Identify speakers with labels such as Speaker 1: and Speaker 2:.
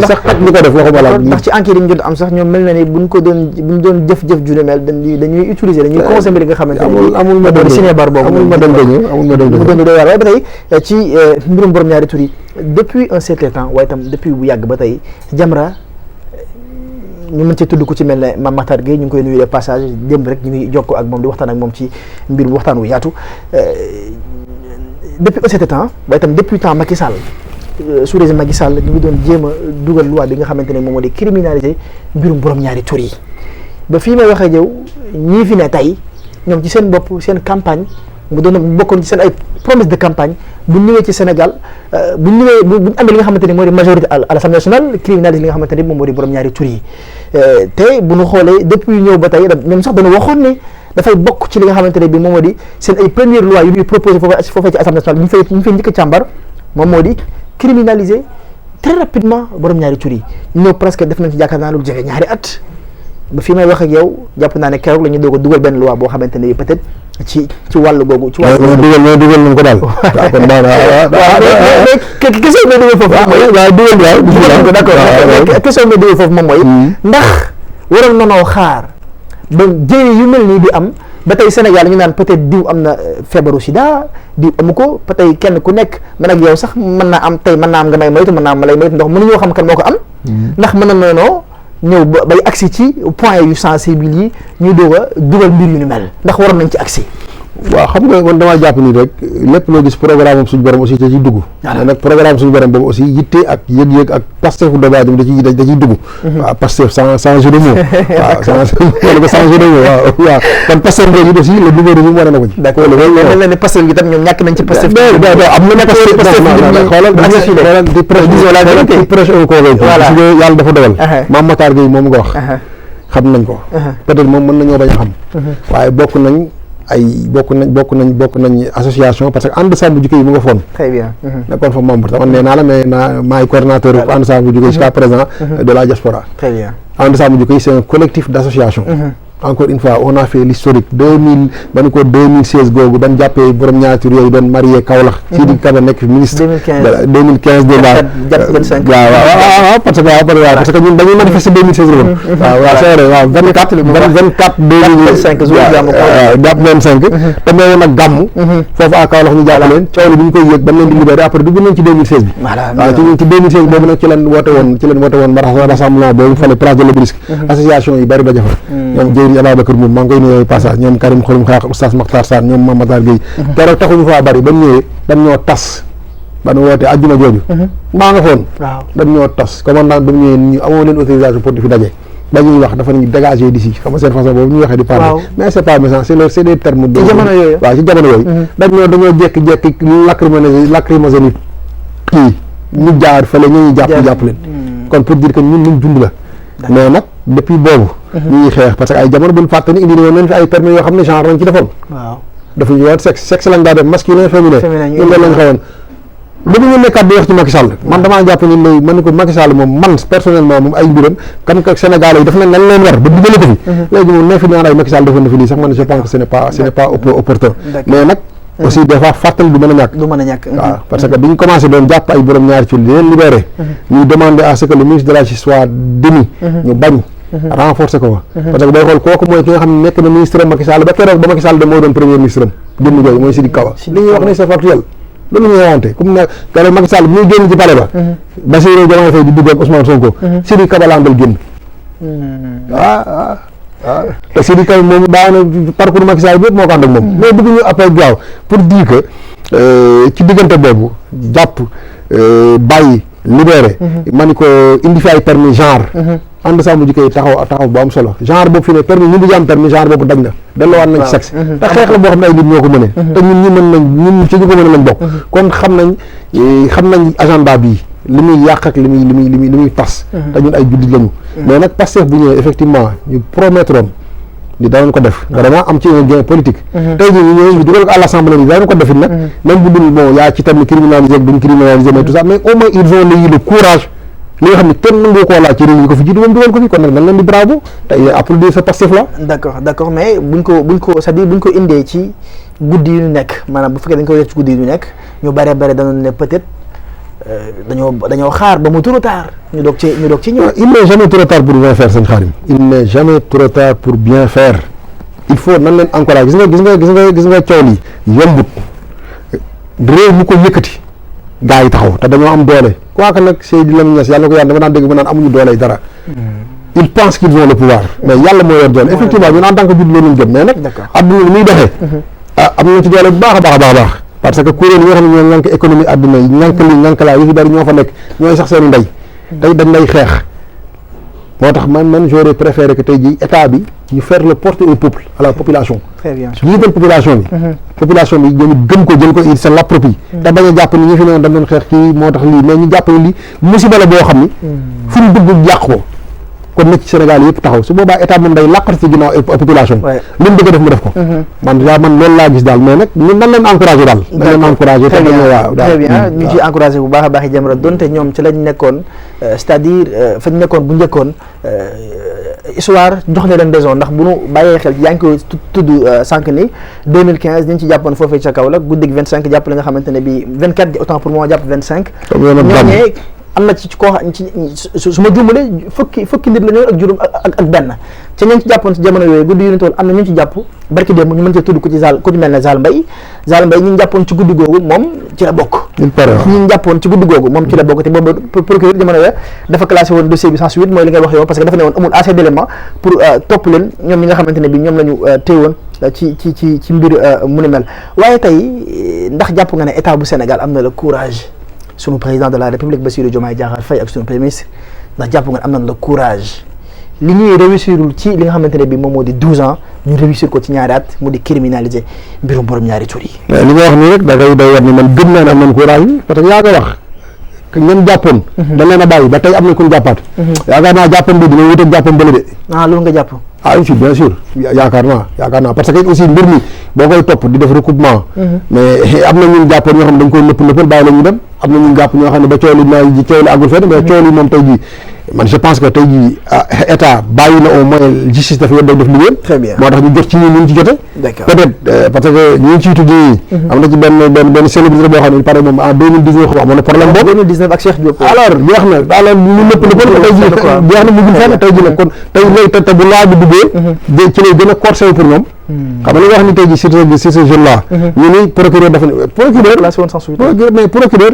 Speaker 1: sax xaj ñu ko def waxuma la
Speaker 2: ndax ci enquête yi ñu jot am sax ñoom mel na ni buñ doon jëf-jëf ju ne mel dañuy utiliser dañuy consommer li nga xamante ne
Speaker 1: amul ma dem
Speaker 2: cinébar boobu
Speaker 1: amul ma dem dañu
Speaker 2: mu doon doy waar waaye ba tey ci mbirum borom ñaari tur yi depuis un certain temps waaye itam depuis bu yàgg ba tey Jamra ñu mën ci tudd ku ci mel ne Mame Makhtar Gueye ñu ngi koy nuyu de passage démb rek ñu ngi jokkoo ak moom di waxtaan ak moom ci mbir waxtaan wu yaatu depuis un certain temps waaye itam depuis temps Macky Sall sous régime Macky Sall ñu ngi doon jéem a dugal loi bi nga xamante ne moom moo di criminaliser mbirum borom ñaari tur yi ba fii may waxee yow ñii fi ne tey ñoom ci seen bopp seen campagne mu doon bokkoon ci seen ay promesse de campagne bu ñëwee ci Sénégal bu ñu amee li nga xamante ni moo di majorité à l'Assemblée nationale criminalise li nga xamante ni moom moo di borom ñaari tur yi te bu ñu xoolee depuis ñëw ba tey ñoom sax dañu waxoon ne dafay bokk ci li nga xamante ne bi moom moo di seen ay première loi yu ñuy proposé foofee ci Assemblée nationale ñu fay njëkk a càmbar moom moo di criminaliser très rapidement borom ñaari tur yi ñëw presque def nañ ci jàkkaar naa lu jege ñaari at ba fii may wax ak yow jàpp naa ne keroog la ñu doog a dugal benn loi boo xamante ne peut-être ci wàllu googu. ci wàllu googu
Speaker 1: dugal nañ ko daal. waaw kon
Speaker 2: mais question bi dugal foofu.
Speaker 1: waaw
Speaker 2: d'accord question bi dugal foofu moom mooy. ndax waroon nanoo xaar ba jéey yu mel nii di am ba tey Sénégal ñu naan peut-être diw am na feebaru sida diw amu ko ba tey kenn ku nekk man ak yow sax mën naa am tey mën naa am nga may moytu mën naa am ma lay moytu ndax mënuñoo xam kan moo ko am. ndax mën na noonu ñëw ba bay agsi ci point yu sensible yi ñu doog a dugal mbir yu ni mel ndax waroon nañ ci agsi.
Speaker 1: waaw xam nga man damaa jàpp ni rek lépp loo gis programme am suñu borom aussi da ciy dugg. mais nag programme suñu borom boobu aussi yitte ak yëg-yëg ak Pastef bu doomu aadama da ciy dugg. waaw Pastef sans jeu de mots. waaw sans jeu de mots waaw kon Pastef boobu aussi le nouveau régime wane na ko ci.
Speaker 2: d'accord mel na ne Pastef gi tam ñoom ñàkk nañ ci Pastef.
Speaker 1: am na Pastef di prêche un convaincu. voilà yàlla dafa dogal. Mame Makhtar Gueye moom nga wax. xam nañ ko. peut-être moom mën nañoo bañ a xam. waaye bokk nañ association parce que ànd sàmm jikko yi mu nga foon.
Speaker 2: très bien.
Speaker 1: nekkoon fa membre dama nee naa la mais maay coordinateur ànd sàmm jikko yi jusqu'à présent de la diaspora.
Speaker 2: très bien.
Speaker 1: ànd sàmm jikko yi c'est un collectif d'association. encore une fois on a fait l'historique 2016 googu ban jàppee borom ñaari tur yooyu doon marié Kaolack. Sidi Kaba nekk ministre. 2015 waaw parce que ñun dañuy manifester 2016 la woon. waaw c'est vrai waaw 24 2005 jàpp 25. te meewoon nag gàmmu. foofu à Kaolack ñu jàpp leen coow li bi ñu koy yëg ban leen di libéré après dugg nañ ci 2016 bi. waaw ci 2016 boobu nag ci leen woote woon rassemblement boobu fale place de l'Obélisque. association yi bari daje fa. ñoom jëwriñ Ababacar moom maa ngi koy nuyoo passage ñoom Karim Xurum Xaax Oustaz Makhtar Sarr ñoom Mame Makhtar Gueye keroog taxuñu faa bari ba ñëwee dañ ñoo tas ba nu wootee àjjuma jooju maa nga foon dañ ñoo tas commandant ba mu ñëwee ñu amoo leen autorisation pour di fi daje ba ñuy wax dafa nañu dégager d'ici xam nga seen façon boobu ñuy waxee di parler mais c'est pas méchant c'est des termes de waaw ci jamono yooyu dañoo jékki-jékki lacrymogène kii ñu jaar fële ñu jàpp leen kon pour dire que ñun luñ dund la mais nag depuis boobu ñuy xeex parce que ay jamono buñ fàtte ni indi woon nañ fi ay permis yoo xam ne genre lañ ci defoon dafa ñu woon sexe lañ daa def masculin féminin ñun loolu lañ xewoon bu ñu nekkaat di wax ci Macky Sall man damaa jàpp ni lay man ko Macky Sall moom man personnellement moom ay mbiram kan que Sénégalais yi daf nañ leen war ba duggale ko fi léegi moom ne fi naan ay Macky Sall defoon na fi lii sax man je pense que ce n'est pas opportun mais nag aussi des fois fàttali du mën a ñàkk waaw parce que bi ñu commencé doon jàpp ay borom ñaari ci di leen libéré ñuy demander à ce que le ministre de la Justice soit démis ñu bañ renforcer ko parce que booy xool kooku mooy ki nga xam ne nekk na ministre am Macky Sall ba keroog ba Macky Sall de moo doon premier ministre am jëmm jooju mooy Sidiki Kaba li ñuy wax ni c'est factuel loolu ñuy waxante comme ne keroog Macky Sall bu ñuy génn ci palais ba Bassirou Diomaye Faye di dugg ak Ousmane Sonko Sidiki Kaba la àndal génn te Sidiki Kaba moom daana parcours Macky Sall bi yëpp moo ko ànd ak moom mais bëgg ñu après gaaw pour dire que ci diggante boobu jàpp bàyyi libéré ma ni ko indi fi ay permis genre ànd sàmm jikko yi taxaw bu am solo genre boobu fi ne permis ñun di am permis genre boobu dañ na delloowaat nañ sexe te xeex la boo xam ne ay nit ñoo ko mënee te ñun ñi mën nañ ñun ci ñu ko mën lañ bokk kon xam nañ agenda bii li muy yàq ak li muy tas te ñun ay jullit lañu mais nag Pastef bu ñëwee effectivement ñu promettroon ni danañ ko def vraiment am ci un gain politique tey jii ñu ñëw dugal ko à l'Assemblée bi danañ ko defit nag même bu dul bon yaa ci tamit criminalisé ak duñ criminalisé mais tout ça mais au moins ils ont eu le courage li nga xam ne kenn nangu koo laaj ci réew yi ko fi jiitu moom dugal ko fi kon nag dañ leen di bravo tey applaudir sa Pastef la
Speaker 2: d'accord mais buñ ko c'est-à-dire buñ ko indee ci guddi yu ñu nekk maanaam bu fekkee dañ ko def ci guddi yu ñu nekk ñu bare danoon ne peut-être dañoo xaar ba mu trop tard ñu doog ci ñëw.
Speaker 1: il n'est jamais trop tard pour bien faire sëñ Khadim. il n'est jamais trop tard pour bien faire. il faut nan leen encouragé gis nga coow li yombut réew mu ko yëkkati gaa yi taxaw te dañoo am doole quoi que nag Seydou Lamine Niass yàlla ko yàlla dama daan dégg ba naan amuñu doole dara. ils pensent qu'ils ont le pouvoir mais yàlla moo yor doole effectivement ñun en tant que jullit loolu lañ gëm mais nag adduna li muy doxee am nañ ci doole bu baax a baax a baax parce que kuréel yi nga xam ne ñoo ŋànk économie adduna yi ŋànk li ŋànk laa yu fi bari ñoo fa nekk ñooy sax seeni ndey tey dañ lay xeex moo tax man j'aurais préféré que tey jii état bi ñu faire le porte au peuple à la population.
Speaker 2: très bien
Speaker 1: jiital population bi. population bi ñu gëm ko jël ko il se l'approprie. te bañ a jàpp ni ñu fi ne dañ doon xeex kii moo tax lii mais ñu jàpp ni lii musiba la boo xam ni. fu ñu dugg yàq ko. kon nag ci Sénégal yëpp taxaw su boobaa état moom day làqati ci ginnaaw population li mu bëgg a def mu def ko. man loolu laa gis daal mais nag ñun nan leen encouragé daal. dañ leen encouragé te
Speaker 2: très bien ñu ciy encouragé bu baax a baax Jamra donte ñoom ci lañ nekkoon c'est-à-dire fañ nekkoon bu njëkkoon histoire jox na leen raison ndax bu nu bàyyee xel yaa ngi koy tudd sànq ni 2015 ñu ci jàppoon foofee ca Kaolack guddig 25 jàpp li nga xamante ne bi 24 autant pour moi jàpp 25 ñooñee am na ci koo xam su ma juumalee fukki nit la ñoon ak juróom ak benn ca ñeen ci jàppoon ci jamono yooyu guddi yu ñu toll am na ñu ci jàpp barki démb ñu mën cee tudd ko ci ku ci mel ne Zal Mbaye ñi ñu jàppoon ci guddi googu moom ci la bokk ñi ñu jàppoon ci guddi googu moom ci la bokk te boobu procureur jamono yooyu dafa classé woon dossier bi sans suite mooy li ngay wax yow parce que dafa ne woon amul assez d'éléments pour topp leen ñoom ñi nga xamante ne bi ñoom la ñu téewoon ci mbir mu ni mel waaye tey ndax jàpp nga ne état bu Sénégal am na le courage sunu président de la République Bassirou Diomaye Diakhar Faye ak sunu premier ministre ndax jàpp nga am nañ le courage li ñuy réussirul ci li nga xamante ne bi moom moo di 12 ans ñu réussir ko ci ñaari at mu di criminaliser mbirum borom ñaari tur yi.
Speaker 1: mais li nga wax nii rek da ngay day war ni man gëm naa ne am nañ courage bi parce que yaa ko wax ñan jàppoon. dañ leen a bàyyi ba tey am na ku ñu jàppaat. yaakaar naa jàppoon bi dina wuteeg jàppoon bële de.
Speaker 2: loolu nga jàpp.
Speaker 1: si bien sûr yaakaar naa parce que aussi mbir mi boo koy topp di def recoupement. mais am na ñun jàppoon ñoo xam ne dañ koy nëppal bàyyi la ñu dem am na ñun jàpp ñoo xam ne ba coow li àggul fenn mais coow li moom tey jii man je pense que tey jii état bàyyi na au moins justice dafa yëpp day def liggéeyam.
Speaker 2: très bien
Speaker 1: moo tax ñu jot ci ñi ñu ci jote.
Speaker 2: d'accord
Speaker 1: peut-être parce que ñu ngi ciy tudd am na ci benn célébrité boo xam ne il paraît moom en 2019 wax amoon na problème boobu.
Speaker 2: 2019 ak Cheikh Diop.
Speaker 1: alors jeex na alors ñu nëpp tey jii jeex na mujjul fenn tey jii nag kon tey léegi te bu laa bi duggee ci lay gën a corsé pour ñoom xam nga li nga wax ni tey jii si ce jeune là ñu ni procureur dafa ne procureur
Speaker 2: la woon sans suite
Speaker 1: mais procureur